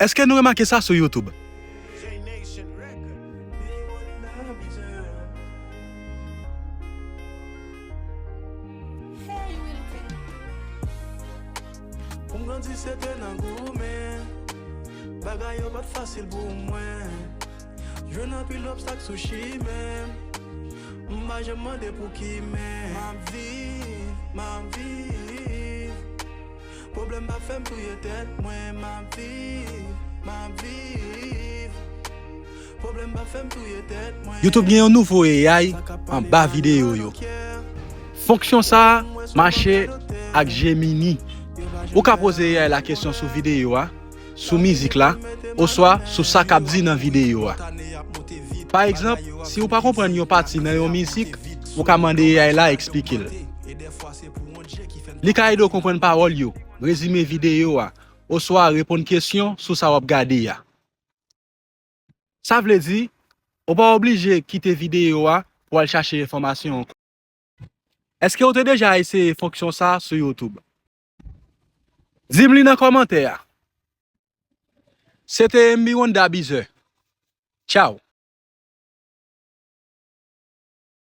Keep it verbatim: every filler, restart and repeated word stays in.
Èske nou remake sa sou YouTube? Pou m grandi, se te nan goumen. Bagay yo pa t fasil pou mwen. Jwenn anpil obstak sou chimen. M pa janm mande pou ki, men m ap viv, m ap viv. Pwoblèm pa fè m touye tèt mwen, m ap viv, m ap viv. Pwoblèm pa fè m touye tèt mwen. YouTube gen yon nouvo A I anba videyo yo. Fonksyon sa a mache ak Gemini. Ou ka poze A I la kesyon sou videyo a, sou mizik la, oswa sou sa k ap di nan videyo a. Pa egzanp, si w pa konprann yon pati nan yon mizik, ou ka mande A I la eksplike l. Li ka ede w konprann pawòl yo, rezime videyo a, oswa reponn kesyon sou sa w ap gade a. Sa vle di, ou pa oblije kite videyo a pou w al chache enfòmasyon ankò. Èske w te deja eseye fonksyon sa a sou YouTube? Di m li nan kòmantè a. Se te M B Wonder Bizè. Tchaw!